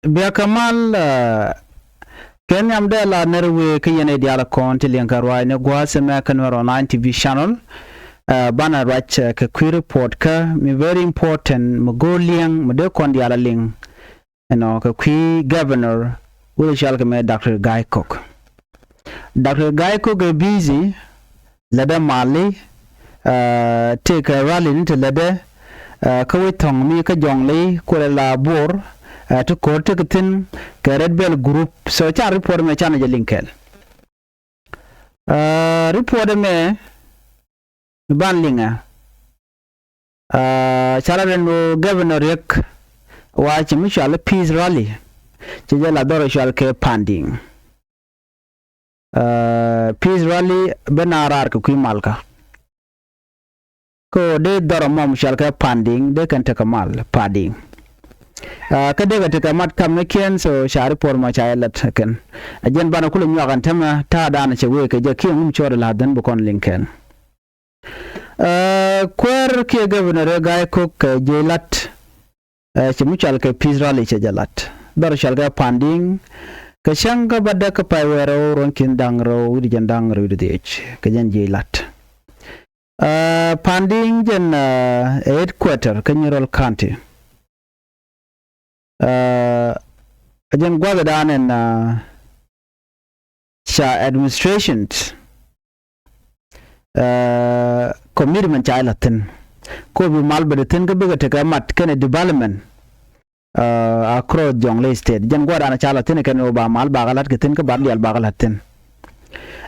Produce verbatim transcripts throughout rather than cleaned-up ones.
Bia kɛ mal, ɛ, kɛ nhiam dee la nɛr wee kä yɛn ɛ diaal kɔn ti liɛŋ kɛ ruac ni gua̱a̱th ɛmɛ kä Nuɛr Online T V channel. Ɛ, banɛ ruac, ɛ, kɛ kui̱ report kä mi very important mi go̱o̱r liɛŋ mi dee kɔn diaal a liŋ. Ɛnɔ kɛ kui̱ governor wut ɛ cɔal kɛ mɛ Doctor Gai Kok. Doctor Gai Kok ɛ busy lätdɛ mali, ɛ, tëëkɛ rally ni te lätdɛ, ɛ, kä wec thɔ̱ŋ mi kä Jɔŋley kuɛlɛ la Bor, ɛ, ti ko̱r tekɛ thi̱n kɛ Red Belt group. So ca report ɛmɛ canɛ jɛ liŋ kɛɛl. Ɛ, report ɛmɛ mi ban liŋɛ, ɛ, ca la rɛn ɣöö Governor Riek wa ci mi cɔal i̱ peace rally, ci jɛ la dhɔr cɔal kɛ Pandiŋ. Ɛ, peace rally ben a raar kɛ kui̱ malkä. Kä dee dhɔr ɛmɔ mi cɔal kɛ Pandiŋ dee kɛn tekɛ mal Pandiŋ. Ɛ, kä dee kɛ tekɛ mat kamnikiɛn, so ca report mɔ ca jɛ lät kɛn. Ɛ jɛn banɛ kulɛ nyuak ɛn tämɛ ta̱a̱ daanɛ cɛ wee kɛ jɛ kiɛ ŋum cɔɔd ɛ la̱th dhän bi kɔn liŋ kɛn. Ɛ, kuäär kiɛ governor ɛ Gai Kok kɛ ji̱ la̱t, ɛ, ci mi cɔal kɛ peace rally cɛ jɛ la̱t. Dhɔr cɔal kɛ Pandiŋ kɛ cäŋ kä bädäk kä pay wɛɛr rɛw ruɔ̱n ki̱n da̱ŋ rɛw wi̱cdɛ jiɛn da̱ŋ rɛw wi̱cdɛ dhiec kɛ jɛn ji̱ la̱t. Ɛ, Pandiŋ jɛn, ɛ, headquarter kä Nyirol County. Ɛ, jɛn gua̱thdan ɛn, ɛ, ca administration, ɛ, commitment ca jɛ la̱th thi̱n. Ko bi mal bɛ te thi̱n kä bikɛ tekɛ mat kɛnɛ development, ɛ, across Jɔŋley State. Jɛn gua̱thdan ca la̱th thi̱n kɛn ɣöö ba mal bakɛ la̱t kɛ thi̱n kä ba diaal bakɛ la̱th thi̱n.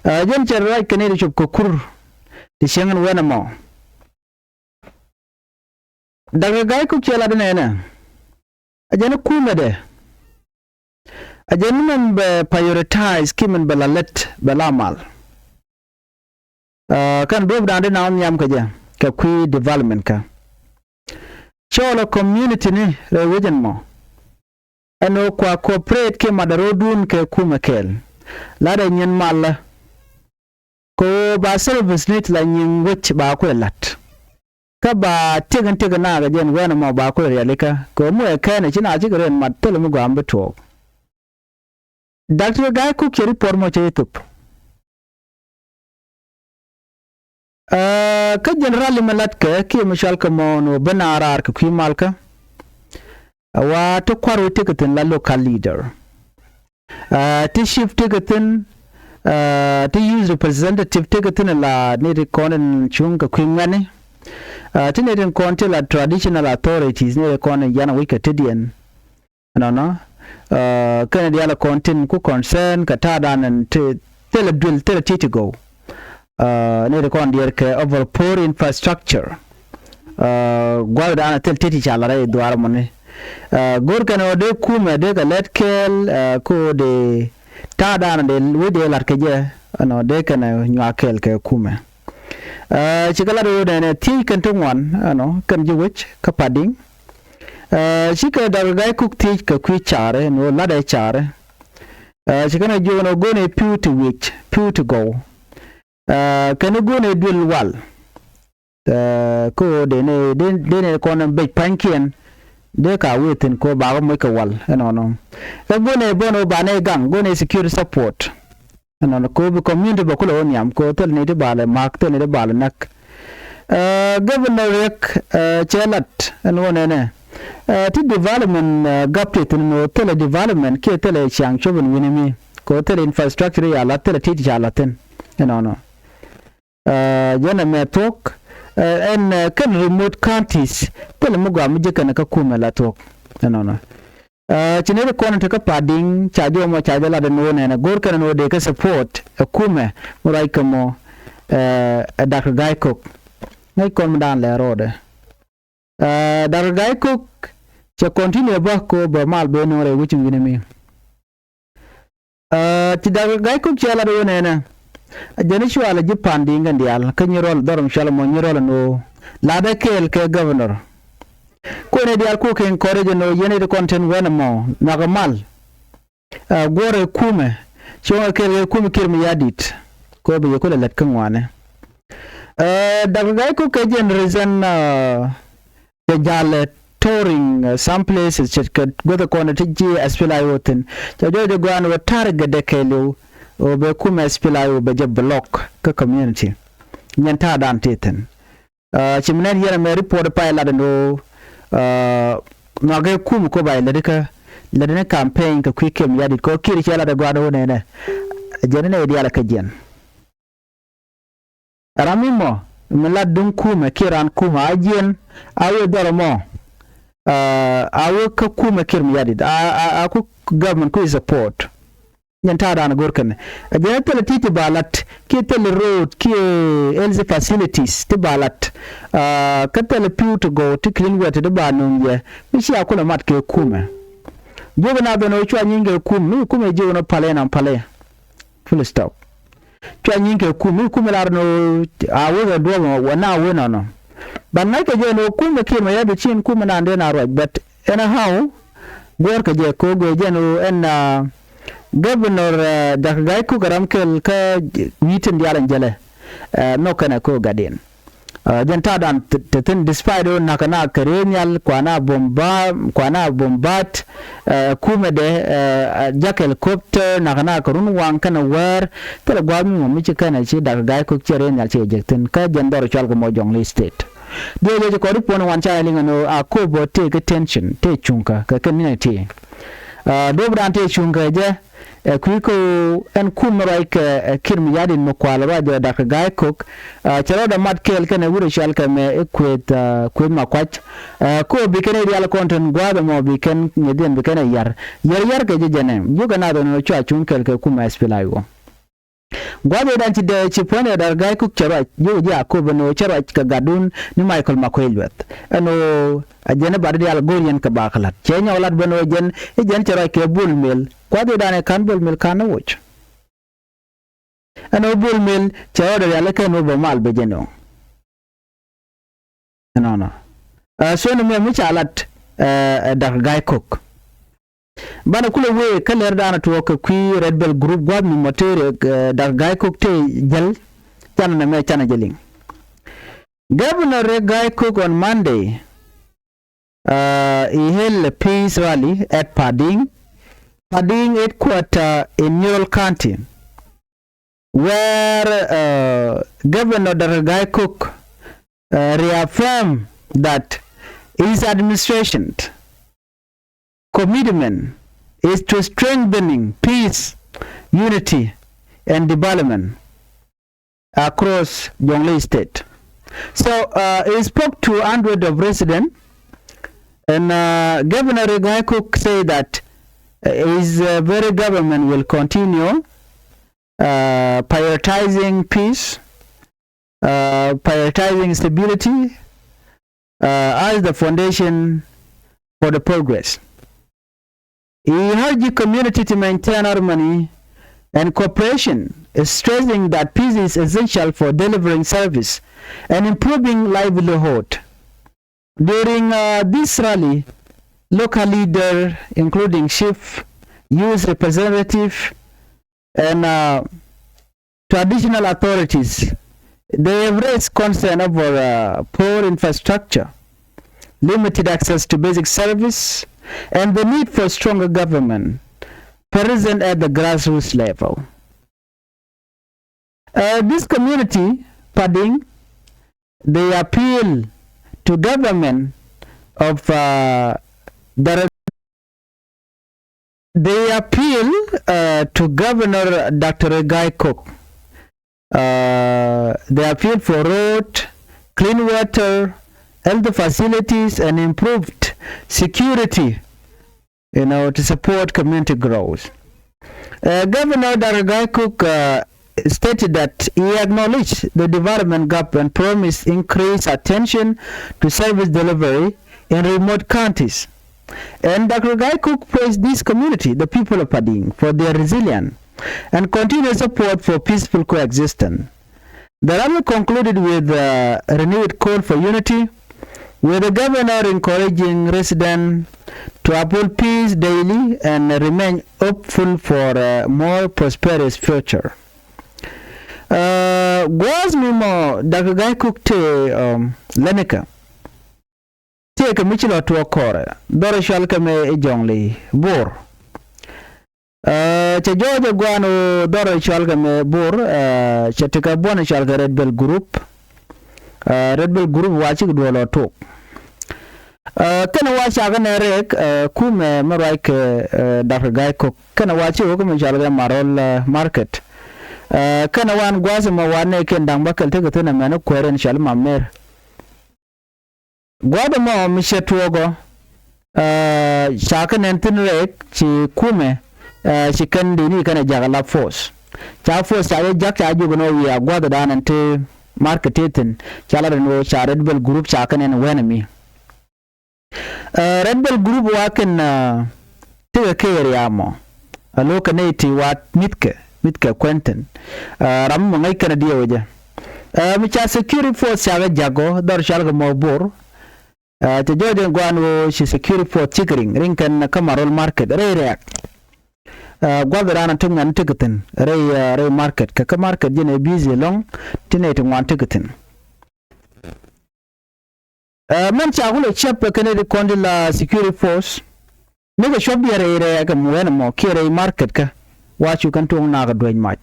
Ɛ, jɛn cɛ ruac kɛn i̱ ti cop kɛ kur ti cieŋ ɛn wen ɛmɔ. Doctor Gai Kok cɛ lat inɛnɛ. Ɛ jɛn i̱ kumɛdɛ, ɛ jɛn i̱ mɛn bɛ prioritize kiɛ mɛn bɛ la lät bɛ la mal. Ɛ, kɛn duɔ̱ɔ̱pdan di na wä nhiam kɛ jɛ kɛ kui̱ development kä. Cɔɔl ɛ community ni rɛy wec ɛn mɔ. Ɛn ɣöö kua cooperate kiɛ mat ɛ ro̱o̱dun kɛ kumɛ kɛɛl. Lat ɛ nyin malä. Kɛ ɣöö ba service ni ti la nyiŋ wec ba kulɛ la̱t. Kä ba tiek in tiek in naak ɛ jɛn wɛn ɛmɔ ba kulɛ rialikä kɛ ɣöö mi wee kɛn ɛ ci na cikɛ riɛn mat thilɛ mi gɔaa mi bi tuɔɔk. Doctor Gai Kok cɛ report mɔ cɛ jɛ thop. Ɛ, kä general mi latkɛ kiɛ mi cɔal kɛ mɔ ni wä ben a raar kɛ kui̱ malkä. Ɛ wa ti kua̱r wä tekɛ thi̱n la local leader. Ɛ, ti chief tekɛ thi̱n, ɛ, ti youth representative tekɛ thi̱n la ni ti kɔn in cuŋ kɛ kui̱ ŋuɛni. Ɛ, ti ni ti kɔn ti la traditional authorities ni ti kɔn in yan wi̱c kɛ tetdiɛn. Ɛnɔnɔ, ɛ, kɛnɛ diaal kɔn tin ku concern kɛ ta̱a̱dan ɛn ti thilɛ duël thilɛ ti̱ti̱ gɔw. Ɛ, ni ti kɔn diɛɛr kɛ overpower infrastructure. Ɛ, gua̱thdan thil ti̱ti̱ ca lat rɛy dhuaar mɔni. Ɛ, go̱r kɛn ɣöö dee kumɛ dee kɛ lɛt kɛɛl, ɛ, kä ɣöö dee ta̱a̱dan dee wec dee lat kɛ jɛ, ɛnɔ dee kɛn ɛ nyuak kɛɛl kɛ kumɛ. Ɛ, cikɛ lat ɣöö nɛnɛ thiec kɛn ti ŋuan, ɛnɔ, kɛn ji̱ wec kä Pandiŋ. Ɛ, cikɛ Doctor Gai Kok thiec kɛ kui̱ carɛ, ɛn ɣöö latdɛ carɛ. Ɛ, cikɛ nɛ jiök ɛn ɣöö go̱o̱nɛ pi̱w ti wi̱c, pi̱w ti gɔw. Ɛ, kɛn i̱ go̱o̱nɛ duël wal. Ɛ, kä ɣöö denɛ, den-, denɛ kɔn ɛn bec pa̱nykiɛn. Dee ka wee thi̱n kɛ ɣöö bakɛ moc kɛ wal, ɛnɔnɔ. Ɛ go̱o̱nɛ bä ɛn ɣöö banɛ gaŋ, go̱o̱nɛ security support. Ɛnɔnɔ kɛ ɣöö bi community bä kulɛ wä nhiam kɛ ɣöö thil ni ti balɛ ma̱k, thil ni ti balɛ näk. Ɛ, Governor Riek, ɛ, cɛ lat ɛn ɣöö nɛnɛ, ɛ, ti development, ɛ, gap ti thi̱n ɛn ɣöö thilɛ development kiɛ thilɛ ciaŋ cop ɛn wi̱ni mi kɛ ɣöö thilɛ infrastructure ya lat, thilɛ ti̱ti̱ ca lat thi̱n. Ɛnɔnɔ. Ɛ, jɛn ɛmɛ thuɔ̱k, ɛ, ɛn, ɛ, kɛn remote counties thilɛ mi gɔaa mi ji̱ kɛn kä kumɛ la thuɔ̱k. Ɛnɔnɔ. Ɛ, ci nɛy ti kɔn in te kä Pandiŋ ca jɔmɔ ca jɛ lat ɛn ɣöö nɛnɛ go̱o̱r kɛn ɛn ɣöö dee kɛ support ɛ kumɛ mi ruac kɛ mɔ, ɛ, ɛ Doctor Gai Kok. Ŋäc kɔn mi daan lɛ rɔɔdɛ. Ɛ, Doctor Gai Kok cɛ continue bä kɛ ɣöö bɛ mal ben nööŋ rɛy wec in wi̱ni mi. Ɛ, ci Doctor Gai Kok cɛ lat ɣöö nɛnɛ, ɛ jɛn i̱ cua lɛ ji̱ Pandiŋ kɛn diaal kä Nyirol, dhɔr mi cɔal ɛmɔ Nyirol ɛn ɣöö latdɛ kɛɛl kɛ governor. Kuënɛ diaal kuk kɛ encourage ɛn ɣöö yɛn i̱ ti kɔn tin wɛn ɛmɔ nhɔakɛ mal. Ɛ, guɔ̱rɛ kumɛ, cuɔ̱ŋɛ kɛɛl kɛ kumɛ Kiir Mayardit kɛ ɣöö bi yɛ kulɛ lät kä ŋuanɛ. Ɛ, Doctor Gai Kok kɛ jɛn reason, ɛ, cɛ jalɛ touring, uh, some places, ce̱tkɛ guäth kɔn ti ji̱ S P L A I O thi̱n. Cɛ jɔɔc ɛ gɔaa ɛn ɣöö target dɛ kɛɛliw ɣöö bɛ kumɛ S P L A I O bɛ jɛ block kä community. Nyɛn ta̱a̱dan ti thi̱n. Uh, ci mi nɛn yɛn ɛmɛ report pay lat ɛn ɣöö, uh, nhɔakɛ kum kɔ ba ilɛt kä lɛt ni campaign kɛ kui̱ Kiir Mayardit kɔ Kiir cɛ lat ɛ gɔaa ɛn ɣöö nɛnɛ. Jɛn ni nɛ idial kä jiɛn. Ram mi mɔ mi lat duŋ kumɛ kiɛ ran kumɛ a jiɛn a wee dhɔr mɔ, uh, a wee kä kumɛ Kiir Mayardit a, a, a ku government ku support. Nyɛn ta̱a̱ da̱a̱n go̱r kɛn ɛ jɛn thilɛ ti̱ti̱ ba la̱t kiɛ thilɛ road kiɛ health facilities ti ba la̱t. Kä thilɛ pi̱w ti gɔw ti clean water ti ba nöŋ yɛ mi cia kulɛ mat kɛ kumɛ. Jiök na ben ɣöö cua nyiny kɛ kum mi kumɛ jiök ni palɛ nɔm palɛ. Full stop. Cua nyiny kɛ kum mi kumɛ lar ni ɣöö a wek ɛ duɔ̱ɔ̱p wä na wä nɔnɔ. Ban ŋa̱c kɛ jɛ ni ɣöö kumɛ kiɛn mɛ yɛ bi cin kumɛ naan den a ruac, but anyhow guɔ̱ɔ̱rkɛ jɛ kɛ ɣöö guiɛ jɛn ɣöö ɛn, ah, Governor, ah, Dak Gai Kok ram kɛl kä wi̱i̱ tin diaal ɛn jälɛ, ah, nhɔk kɛnɛ kɛ ɣöö gatdiɛn. Ah, jɛn ta̱a̱dan te thi̱n despite ɣöö na̱k kɛ na kɛ rëë nhial kuan a bomba, kuan a bombat, ah, kumɛdɛ, ah, jak helicopter na̱k kɛ na kɛ run waŋ kɛnɛ wäär. Thilɛ gua̱a̱th mi mɔ mi ci kɛnɛ ci Dak Gai Kok ci rëë nhial ci kɛ jek thi̱n kä jɛn dhɔr cual kɛ mɔ Jonglei State. Diɛ jɛ ci kɔn ri puɔ̱n wan ca liŋ ɛn ɣöö a kop ɔ tëë kä tension tëë cuŋkä kɛ kɛn ni nɛ tëë. Ah, duɔ̱ɔ̱pdan tëë cuŋkä jɛ ɛ kui̱ kä ɣöö ɛn kum mi ruac kɛ, eh, Kiir Mayardit mi kual ruac jɛ Dak Gai Kok, ah, cɛ rɔɔdɛ mat kɛɛl kɛnɛ wut ɛ cɔal kɛ mɛ i̱ Kueth, ah, Kueth Makuac. Ah, kop bi kɛn i̱ rial kɔn tin gua̱a̱th ɛmɔ bi kɛn nyɛthiɛn bi kɛn ɛ yar. Yar yar kɛ jɛ jɛnɛ. Yuk ɛ nath ɛn ɣöö cua cuŋ kɛɛl kɛ kum ɛ S P L A I O. Gua̱th ëëdan ci dee ci puɔ̱nydɛ Dak Gai Kok cɛ ruac, jiök ji̱ a kop ɛn ɣöö cɛ ruac kɛ gatdun ni Michael Makuei Lueth. Ɛn ɣöö a jɛn i̱ bat i̱ diaal go̱o̱r yɛn kɛ bakä la̱t. Cɛ nyɔk la̱t ben ɣöö jɛn i̱ jɛn cɛ ruac kɛ Bol Mel. Gua̱th ëëdan ɛ ka̱n Bol Mel ka̱n ni woc. Ɛn ɣöö Bol Mel cɛ rɔɔdɛ rial i̱ kɛn ɣöö bɛ mal bɛ jɛ nööŋ. Ɛnɔnɔ. Ɛ, suɔ̱n mi mi ca lat, ɛ, ɛ, Dak Gai Kok. Banɛ kulɛ wee kä lɛr daanɛ tuɔɔk kɛ kui̱ Red Belt Group gua̱th mi mɔ tëë, ɛ, Dak Gai Kok tëë jäl. Canɛ nɛ mɛ canɛ jɛ liŋ. Governor Riek Gai Kok on Monday, uh, he held a peace rally at Pading, Pading headquarter in Nyirol County, where, uh, Governor Dak Gai Kok, uh, reaffirmed that his administration commitment is to strengthening peace, unity, and development across Jonglei State. So, uh, he spoke to hundreds of residents, and, uh, Governor Riek Gai Kok said that, uh, his, uh, very government will continue, uh, prioritizing peace, uh, prioritizing stability, uh, as the foundation for the progress. He urged the community to maintain harmony and cooperation, stressing that peace is essential for delivering service and improving livelihood. During, uh, this rally, local leaders, including chief, youth representative, and, uh, traditional authorities, they have raised concern over, uh, poor infrastructure, limited access to basic service, and the need for stronger government present at the grassroots level. Uh, this community, Pading, they appeal to government of, uh, the They appeal, uh, to Governor Doctor Gai Kok. Uh, they appeal for road, clean water, health facilities, and improved security, you know, to support community growth. Uh, Governor Doctor Gai Kok, uh, stated that he acknowledged the development gap and promised increased attention to service delivery in remote counties. And Doctor Gai Kok praised this community, the people of Pading, for their resilience and continued support for peaceful coexistence. The rally concluded with a renewed call for unity, with the governor encouraging residents to uphold peace daily and remain hopeful for a more prosperous future. Uh, gua̱a̱th mi mɔ Doctor Gai Kok te, um, Lenika. Yɛ kɛ mi ci lɔ tuɔɔk kɔrɛ dhɔr cɔal kɛ mɛ i̱ Jɔŋli Bor. Cɛ jɔɔc ɛ gua̱a̱n ɣöö dhɔr cɔal kɛ mɛ Bor, cɛ tekɛ buɔ̱n cɔal kɛ Red Belt Group. Red Belt Group wa cikɛ duɔl lɔ tok. Kɛnɛ wa cakɛ nɛ rɛɛk kumɛ mi ruac kɛ Doctor Gai Kok, kɛnɛ wa ci ɣöö kɛ mɛ cɔal kɛ Marol Market. Kɛnɛ wan gua̱a̱th ɛmɔ wa nɛɛkiɛn da̱ŋ bäkɛl tekɛ thi̱n ɛmɛn kuäär in cɔal i̱ Mamer. Gua̱a̱th ɛmɔ mi cɛ tuɔɔk ɔ, ca kɛ nɛn thi̱n rɛɛk ci kumɛ, ci kɛn dini kɛnɛ jakä la force. Ca force ca jɛ jak ca jiök ɛn ɣöö wiaa gua̱a̱th ɛ da̱a̱n ɛn te market te thi̱n, ca lat ɛn ɣöö ca Red Belt Group ca kɛ nɛn wɛn ɛmi. Red Belt Group wa kɛn tekɛ kɛ area mɔ. A lo̱kɛ nɛy ti wa mi̱thkɛ, mi̱thkɛ kuɛn thi̱n. Ram mi ŋäc kɛn a diɛw jɛ. Mi ca security force ca kɛ jak ɔ dhɔr cɔal kɛ mɔ Bor. Cɛ jɔɔc ɛn gua̱a̱n ɣöö ci security force cik riŋ, riŋ kɛn kä Marol Market rɛy rɛɛk. Gua̱th raan a tok ŋuɛ̈tni tekɛ thi̱n rɛy, rɛy market, kɛ kä market jɛn ɛ busy ɛlɔ̱ŋ, ti nɛy ti ŋuan tekɛ thi̱n. Mɛn ca kulɛ cäp ɛ kɛn ɛ ti kɔn ti la security force. Nikɛ cuɔp diɛ rɛy rɛɛk ɛmɔ wɛn ɛmɔ kiɛ rɛy market kä. Wa cu kɛn tuɔ̱ŋ nakä duec mac.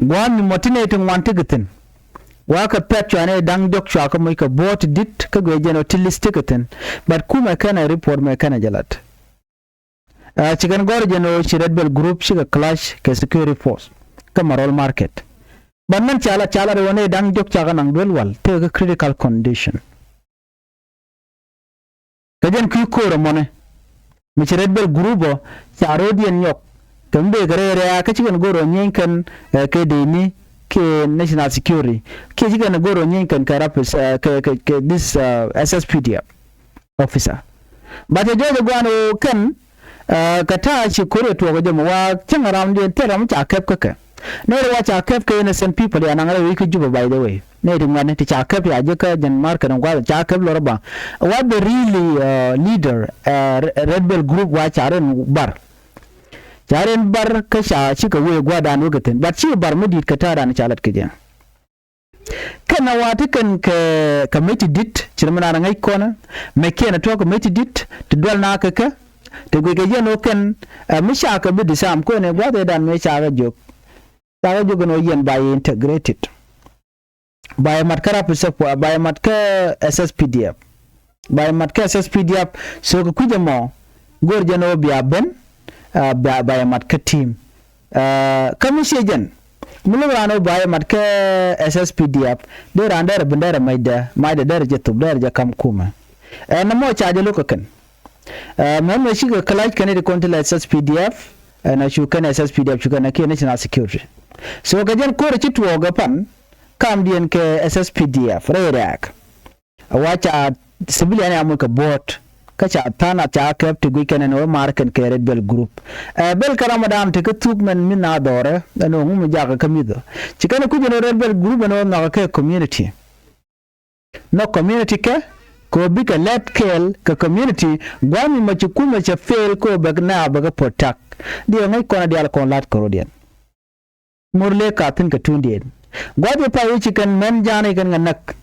Gua̱a̱th mi mɔ ti nɛy ti ŋuan tekɛ thi̱n. Wa kɛ pɛt cua nɛy da̱ŋ diɔ̱k cua kɛ moc kɛ buɔ̱ɔ̱t ti di̱t kä guiɛ jɛn ɔ ti list tekɛ thi̱n. But kumɛ kɛn ɛ report mɛ kɛn ɛ jɛ lat. Ci kɛn gɔ̱r jɛn ɣöö ci Red Belt Group cikɛ clash kɛ security force kä Marol Market. But mɛn ca lat, ca lat ɣöö nɛy da̱ŋ diɔ̱k ca kɛ naŋ duel wal tekɛ kä critical condition. Kɛ jɛn kui̱ ko̱r ɛmɔnɛ mi ci Red Belt Group ɔ ca ro̱o̱diɛn nyɔk kɛ mi bekɛ rɛy rɛ̈ɛ̈ kä ci kɛn go̱r ɣöö nyieeny kɛn kɛ deni kɛ national security kiɛ ci kɛn go̱r ɣöö nyieeny kɛn kɛ rapid kɛ, kɛ, kɛ this S S P D F officer. But cɛ jɔɔc ɛ gua̱a̱n ɣöö kɛn kɛ ta̱a̱ ci ko̱r ɛ tuɔɔk ɛ jɛ mɔ wa cäŋ ɛ ramdiɛn thil ram ca kɛp kä kɛ. Nɛy rɛ wa ca kɛp kɛ innocent people ya naŋ rɛy wi̱c kä Juba, by the way. Nɛy ti ŋuɛ̈tni ti ca kɛp ya ji̱ kä jɛn market in gua̱th ca kɛp lor ba. What the really leader Red Belt Group wa ca rin bar. Ca rin bar kä ca cikɛ wee gua̱dan wekɛ thi̱n. But ci bar mi di̱i̱t kɛ ta̱a̱dan ca lat kɛ jɛ. Kɛn a wa ti kɛn kɛ, kɛ mec ti di̱t ci ri mi naan ŋäc kɔnɛ mɛ kiɛn a tuɔ̱k kɛ mec ti di̱t ti dual na kɛ kɛ ti guic kɛ yɛn ɣöö kɛn mi cakɛ bi disarm kuɛn ɛ gua̱th ëëdan mëë cakɛ jiök. Cakɛ jiök ɛn ɣöö yɛn ba yɛ integrated. Ba yɛ mat kä rapid support, ba yɛ mat kä S S P D F. Ba yɛ mat kä S S P D F. So kɛ kui̱c ɛmɔ go̱o̱r jɛn ɣöö bia ben ba yɛ mat kä team. Kä mi ciɛ jɛn mi luk raan ɣöö ba yɛ mat kä S S P D F dee raan derɛ ben derɛ macdɛ, macdɛ derɛ jɛ thop derɛ jɛ kam kumɛ. Ɛn nɔmɔ ca jɛ luk kɛ kɛn. Mɛn mɛ cikɛ clash kɛn ti kɔn ti la S S P D F ɛn a cu kɛn S S P D F cu kɛn a kiɛ national security. So kɛ jɛn ko̱r ci tuɔɔk ɛ pan kamdiɛn kɛ S S P D F rɛy rɛɛk. A wa ca civilian ya moc kɛ buɔ̱ɔ̱t kä ca tha̱a̱ŋ a ca kɛp ti guic kɛn ɛn wä mar kɛn kɛ Red Belt Group. Ɛ bel kɛ ramadan ti kä thuk mɛn mi na dhɔrɛ ɛn wä ŋu mi jakä kä mithɔ ci kɛn kui̱c ɛn wä Red Belt Group ɛn wä nhɔkä kɛ community. Nhɔk community kɛ kɛ wä bikɛ lɛt kɛɛl kɛ community gua̱a̱th mi ma ci kumɛ cɛ fail kɛ wä bɛ nɛ a bɛ kɛ protect. Diɛ ŋäc kɔn a diaal kɔn la̱t kɛ rɔ̱diɛn. Mur lëë ka̱thi̱n kɛ tuundiɛn. Gua̱th yɛ pay wi̱ci kɛn mɛn ja̱a̱n i̱ kɛn kɛ näk.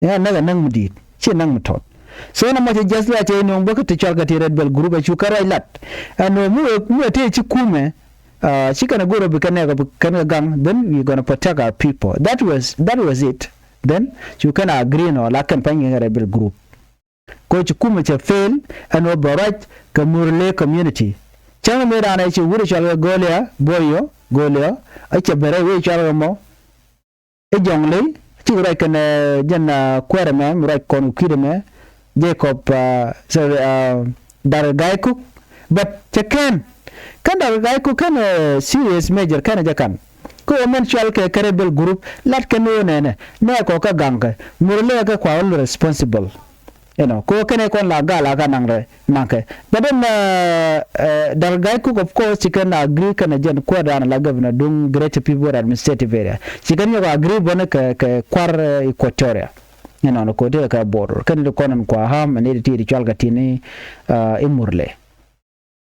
Ɛ näk ɛ näk mi di̱i̱t ci näk mi tɔt. So nɔmɔ cɛ jiäth lɔaac cɛ i̱ nuɔ̱ŋ bäkä ti cɔal kɛ ti Red Belt Group ɛ cu kɛ ruac lat. Ɛn ɣöö mi wëë mi wëë tëë ci kumɛ ci kɛn ɛ go̱r ɛ bi kɛn nɛɛk ɛ bi kɛn kɛ gaŋ, then we gonna protect our people. That was, that was it. Then cu kɛn a agree nɔ la kɛn pa̱ny kɛ Red Belt Group. Ko ci kumɛ cɛ fail ɛn wä bɛ ruac kɛ Murle community. Cäŋ mëë raan ɛ ci wur cɔal kɛ Golia Boyo Golia ɛ cɛ ben rɛy wee cɔal kɛ mɔ i̱ Jɔŋley. Cikɛ ruac kɛn jɛn kuɛɛr ɛmɛ mi ruac kɔn kɛ kui̱dɛ mɛ Jacob, sorry, Dar Gai Kok. But cɛ kɛn kɛn Dar Gai Kok kɛn serious major kɛn jɛ kan. Kä wä mɛn cɔal kɛ kɛ Red Belt Group lat kɛn wä nɛnɛ nɛ kɔ kä gaŋkɛ Murle kɛ kua wä responsible. You know, ko kɛnɛ kɔn la gal a ka naŋ rɛ naŋ kɛ. But then Dar Gai Kok of course ci kɛn agree kɛn jɛn kuäär dan la governor duŋ Greater Pibor Administrative Area. Ci kɛn yɔk agree bɔn kɛ kɛ kuäär Equatoria. You know, ko ti kɛ border kɛn ti kɔn kua ham ni ti ti cɔal kɛ tini i̱ Murle.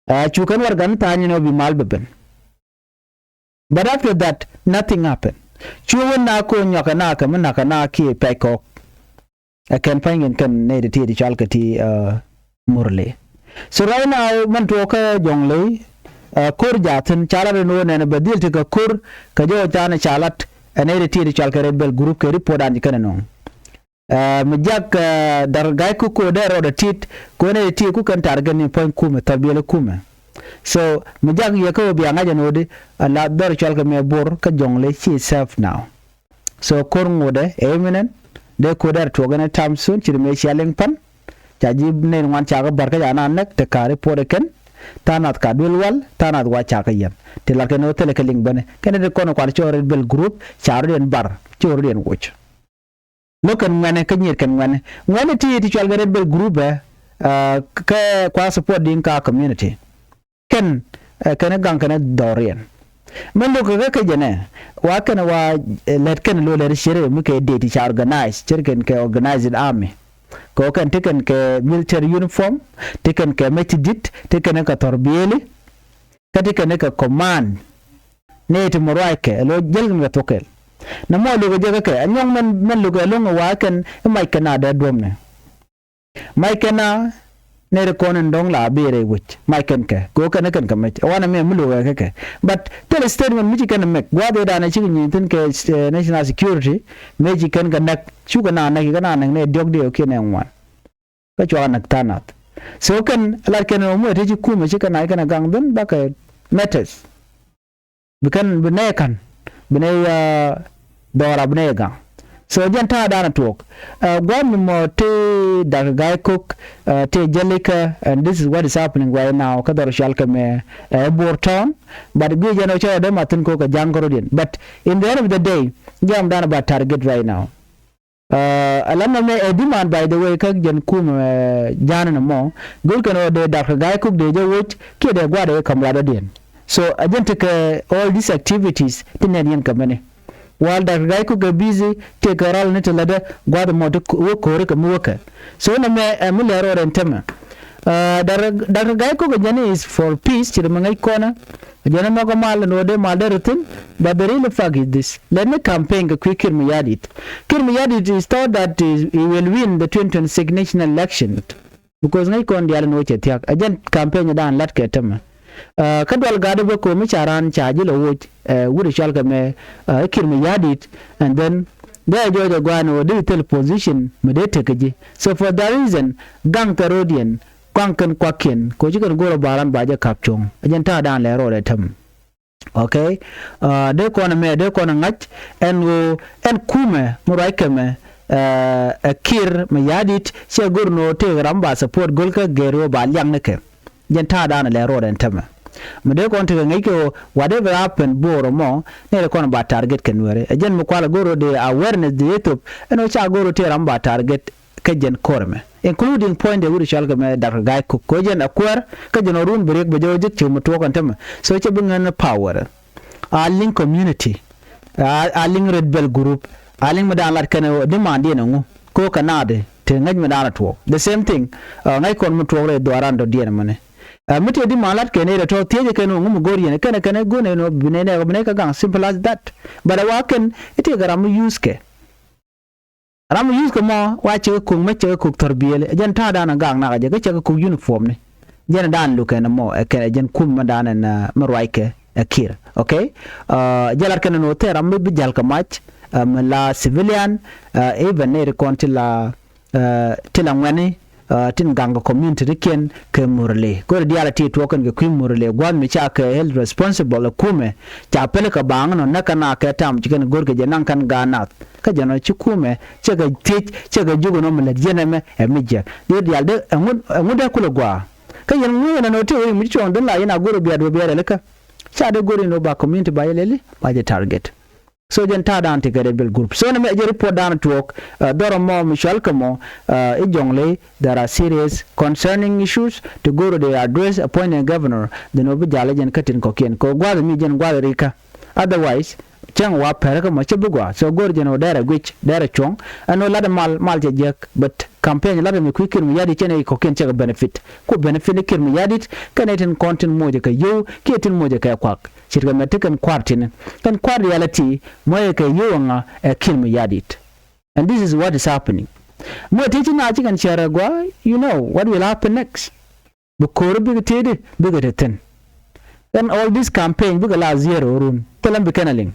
Cu kɛn warɛgani tha̱a̱ny ni wä bi mal bɛ ben. But after that nothing happened. Cu wä na ko nyɔkɛ na kɛ mi nakä na kiɛ pɛc kɔk. Ɛ kɛn pa̱ny kɛn kɛn nɛy ti ti ti cɔal kɛ ti Murle. So right now mɛn tuɔɔk kä Jɔŋley, ko̱r jaathin ca lat ɛn ɣöö nɛn bɛ dhil ti kɛ ko̱r kɛ jɔɔc dan ca lat ɛ nɛy ti ti ti cɔal kɛ Red Belt Group kɛ report an ci kɛn ɛ nöŋ. Mi jak Dak Gai Kok ko̱r dee rɔɔdɛ tit kɛ ɣöö nɛy ti ti ku kɛn target ni puɔ̱ny kumɛ thɔr biɛli kumɛ. So mi jak yɛ kä ɣöö bia ŋa̱c ɛn ɣöö di a la dhɔr cɔal kɛ mɛ Bor kä Jɔŋley ci safe now. So ko̱r ŋotdɛ ɛ imminent, dee ko̱r dee rɛ tuɔɔk any time soon, ci ri mëë cia liŋ pan. Ca ji̱ nɛy ŋuan ca kä bär kä ca na näk te ka̱r i̱ puɔt ɛ kɛn. Tha̱a̱ŋ nath ka duel wal, tha̱a̱ŋ nath wa ca kä yɛn. Ti lat kɛn ɣöö thilɛ kɛ liŋ bäni kɛn ti kɔn kual cɔɔr Red Belt Group ca rɔ̱diɛn bär, cɔɔr rɔ̱diɛn woc. Lo̱k kɛn ŋuɛnɛ kä nyiet kɛn ŋuɛnɛ. Ŋuɛnɛ ti ti cual kɛ Red Belt Group ɛ kä kua support Dinka community. Kɛn kɛn gaŋ kɛn dhɔriɛn. Mɛn lo̱k kɛ kä jɛnɛ wa kɛn wa lɛt kɛn lo̱ lɛt cier mi kɛ dee ti ca organize cier kɛn kɛ organized army. Kɛ kɛn ti kɛn kɛ military uniform, ti kɛn kɛ mec ti dit, ti kɛn kɛ thɔr bieli, kä ti kɛn kɛ command. Nɛy ti mɛ ruac kɛ lo̱ jäl kɛn kɛ thuɔ̱k kɛl. Nɛ mɔ lo̱k kɛ jɛ kä kɛ a nyɔŋ mɛn mɛn lo̱k kɛ lo̱ŋ wa kɛn i̱ mac kɛn a dee duɔ̱mnɛ. Mac kɛn a nɛy ti kɔn in dɔ̱ŋ la bi rɛy wec mac kɛn kɛ kɛ ɣöö kɛn kɛn kɛ mec wanɛ mɛ mi lo̱k ɛ kɛ kɛ. But thil statement mi ci kɛn mɛk gua̱a̱th ëë danɛ cik nyieny thi̱n kɛ national security mëë ci kɛn kɛ näk cukɛ na näk kɛ na näk nɛ diɔ̱k diɛ kiɛ nɛ ŋuan. Kä cuakɛ näk tha̱a̱ŋ nath. So kɛn lat kɛn ɣöö muɛ te ci kumɛ ci kɛn na ci kɛn a gaŋ ben bakɛ matters. Bi kɛn bi nɛy ka̱n bi nɛy dhɔra bi nɛy gaŋ. So jɛn ta̱a̱ danɛ tuɔɔk. Gua̱n mi mɔ ti Dak Gai Kok ti jälikä, and this is what is happening right now kä dhɔr cual kɛ mɛ ɛ Bor town. But guic jɛn ɔ cɛ ɔ dee mathin kok kɛ ja̱ŋ kärɔ̱diɛn, but in the end of the day jam danɛ ba target right now. Ɛ lam nɛmɛ ɛ demand by the way kä jɛn kumɛ ja̱a̱n ɛn ɛmɔ. Go̱r kɛn ɣöö dee Dak Gai Kok dee jɛ woc kiɛ dee gua̱a̱r dee kɛ ka̱m lat dɔ̱diɛn. So a jɛn tekɛ all these activities ti nɛn yɛn kɛ mɛni. While Dak Gai Kok kɛ busy tekɛ ral ni ti lätdä gua̱a̱th ɛmɔ ti wä ko̱ri kɛ mi wäkɛ. So nɛmɛ ɛ mi lɛr ɣöö rɛn tämɛ. Dak Gai Kok ɛ jɛn is for peace ci ri mi ŋäc kɔnä. Jɛn ɛ nhɔk ɛ mal ɛn ɣöö dee mal dee ri thi̱n. But the real fact is this, lɛt ni campaign kɛ kui̱ Kiir Mayardit. Kiir Mayardit is thought that is, he will win the twenty twenty-six national election. Because ŋäc kɔn diaal ɛn ɣöö cɛ thia̱k ɛ jɛn campaign ɛ da̱a̱n la̱t kɛ tämɛ. Kä dual gatdä bä ko̱o̱m mi ca raan ca ji̱ lɛ woc ɛ wut ɛ cual kɛ mɛ ɛ Kiir Mayardit. And then dee ɛ jɔɔc ɛ gua̱a̱n ɣöö dee thil position mi dee tek kɛ ji̱. So for that reason gaŋ kɛ ro̱diɛn, gaŋ kɛn kuakiɛn kɛ ɣöö ci kɛn go̱r ɛ ba raan ba jɛ ka̱p cuɔ̱ŋ. Ɛ jɛn ta̱a̱ da̱a̱n lɛ ro̱d ɛ tämɛ. Okay. Dee kɔn ɛmɛ dee kɔn ɛ ŋa̱c ɛn ɣöö ɛn kumɛ mi ruac kɛmɛ ɛ Kiir Mayardit cɛ go̱r ni ɣöö tëëk ram ba support go̱lkä gɛr ɣöö ba liak ni kɛ. Jɛn ta̱a̱ da̱a̱n ɛ lɛ ro̱d ɛn tämɛ. Mi dee kɔn tekɛ ŋäc kɛ ɣöö whatever happen Bor ɛmɔ nɛy ti kɔn ba target kɛ Nuɛri. Ɛ jɛn mi kualɛ go̱r ɣöö dee awareness dee thop ɛn ɣöö ca go̱r ɣöö tëëk ram ba target kä jɛn ko̱r ɛmɛ, including puɔ̱nydɛ wi̱cdɛ cɔal kɛ mɛ Dak Gai Kok kɛ ɣöö jɛn ɛ kuäär kä jɛn ɔ run bi riɛk bɛ jɛ ɣöö jek cio̱k mi tuɔɔk ɛn tämɛ. So cɛ bi ŋän power. A liŋ community, a liŋ Red Belt Group, a liŋ mi da̱a̱n lat kɛn ɛ demand diɛn ɛŋu kɛ ɣöö kɛ naath te ŋäc mi da̱a̱n ɛ tuɔɔk. The same thing ŋäc kɔn mi tuɔɔk rɛy dhuaaran dɔ̱diɛn ɛmɛnɛ. Mi tëë demand lat kɛn ɛ rɛ tɔ̱ thiecɛ kɛn ɛ ŋu mi go̱r yɛn kɛn ɛ kɛn ɛ go̱n ɛ nɔ bi nɛy nɛɛk bi nɛy kä gaŋ, simple as that. But ɛ wa kɛn ɛ tëë kɛ ram mi use kɛ. Ram mi yuth kɛ mɔ wa cɛ kɛ kok mɛ cɛ kɛ kok thɔr biëëli. Ɛ jɛn ta̱a̱ da̱a̱n ɛ gak nak ɛ jɛ kä cɛ kɛ kok uniform ni. Jɛn ɛ da̱a̱n luk ɛn ɛmɔ ɛ kɛn ɛ jɛn kum mɛ da̱a̱n ɛn mɛ ruac kɛ ɛ Kiir. Okay. Jɛ lat kɛn ɛn ɣöö thɛɛr ram mi bi ja̱l kɛ mac mi la civilian, even nɛy ti kɔn ti la ti la ŋuɛ̈ni. Tin gaŋ kɛ community ti kiɛn kɛ Murle. Kori diaal a ti tuɔɔk kɛn kɛ kui̱ Murle gua̱a̱th mi ca kɛ held responsible ɛ kumɛ. Ca pɛl kɛ baŋ nɔ näk kɛn a kɛ tam ci kɛn go̱r kɛ jɛ naŋ kɛn gaat nath. Kä jɛn ɔ ci kumɛ cɛ kɛ thiec cɛ kɛ jiök ɛn ɔ mi lät yɛn ɛmɛ ɛ mi jiɛk. Diet diaal dee ɛŋu dee kulɛ gua̱a̱. Kä yɛn ŋui̱ ɛn ɛn ɔ ti wec mi ci cuɔ̱ɔ̱ŋ dhin la yɛn a go̱r ɔ biat wä biat ɛlikä. Ca dee go̱r in ɔ ba community ba yɛ lɛli ba jɛ target. So jɛn ta̱a̱ da̱a̱n ti kɛ Red Belt Group. So nɛmɛ jɛ report da̱a̱n tuɔɔk dhɔr ɛmɔ mi cual kɛ mɔ i̱ Jɔŋley, there are serious concerning issues ti go̱o̱r ɔ dee address appointed governor. Dhin ɔ bi ja̱l ɛ jɛn kä tin kɔ̱kiɛn kɛ gua̱a̱th mi jɛn gua̱a̱th rikä. Otherwise cäŋ wa pɛr kä mɔ cä bi gua̱a̱th. So go̱o̱r jɛn ɔ dɛr ɛ guic dɛr ɛ cuɔ̱ŋ ɛn ɔ lat ɛ mal mal cɛ jiäk. But campaign lat ɛ mi kui̱ Kiir Mayardit cɛn ɛ kɔ̱kiɛn cɛ kɛ benefit. Ku benefit ni Kiir Mayardit kɛn ɛ tin kɔn tin moc ɛ kɛ yio̱w kiɛ tin moc ɛ kɛ kuak. Ce̱tkɛ mɛ ti kɛn kua̱r ti̱ni kɛn kua̱r reality mɔ yɛ kɛ yio̱w ɛŋa ɛ Kiir Mayardit. And this is what is happening. Mi ɛ ti ci na ci kɛn cɛr ɛ gua, you know what will happen next. Bi ko̱r bikɛ tëëdi bikɛ te thi̱n. Then all this campaign bikɛ la zero run thilɛ bi kɛn a liŋ.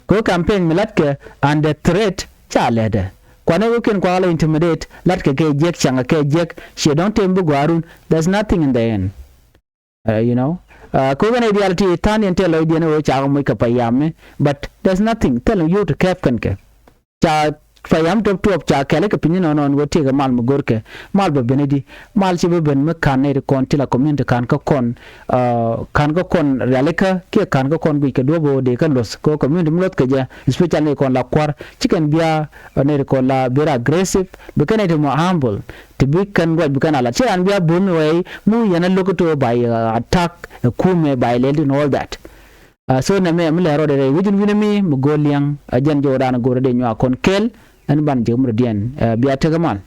Kɛ ɣöö campaign mi latkɛ under threat ca lɛtdɛ. Kuanɛ ɣöö kiɛn kuak la intimidate latkɛ kɛ jiɛk caŋɛ kɛ jiɛk ciɛ dɔ̱ŋ tem bi gua̱a̱run. There's nothing in the end. Uh, you know, uh, kɛ ɣöö kɛn a ideal ti tha̱a̱n yɛn tɛl lɔcdiɛn ɣöö cakɛ moc kɛ payam mi, but there's nothing thilɛ yio̱w ti kɛp kɛn kɛ. Ca payam tuɔp tuɔp ca kɛl kɛ piny nɔnɔn wä tiɛkɛ mal mi görkɛ. Mal bɛ ben idi mal ci bɛ ben mi ka̱n nɛy ti kɔn ti la community ka̱n kä kɔn, uh, ka̱n kä kɔn rialikä kiɛ ka̱n kä kɔn guic kɛ duɔ̱p ɣöö dee kä luɔth kɛ community mi luɔth kɛ jɛ, especially nɛy kɔn la kua̱r ci kɛn bia, uh, nɛy ti kɔn la very aggressive bi kɛn nɛy ti mɔ humble ti bi kɛn ruac bi kɛn a lat ci raan bia bun wɛy mi wi̱i̱ yɛn a lo̱k ito by, uh, attack ɛ kumɛ by lɛl din all that. Uh, so nɛmɛ mi lɛ rɔɔdɛ rɛy wi̱cin wi̱nɛ mi mi go̱o̱r liɛŋ a jɛn jɔwdan go̱o̱r dee nyuak kɔn kɛl. Ɛn ban jek mi rɔ̱diɛn, uh, bia tekɛ mal.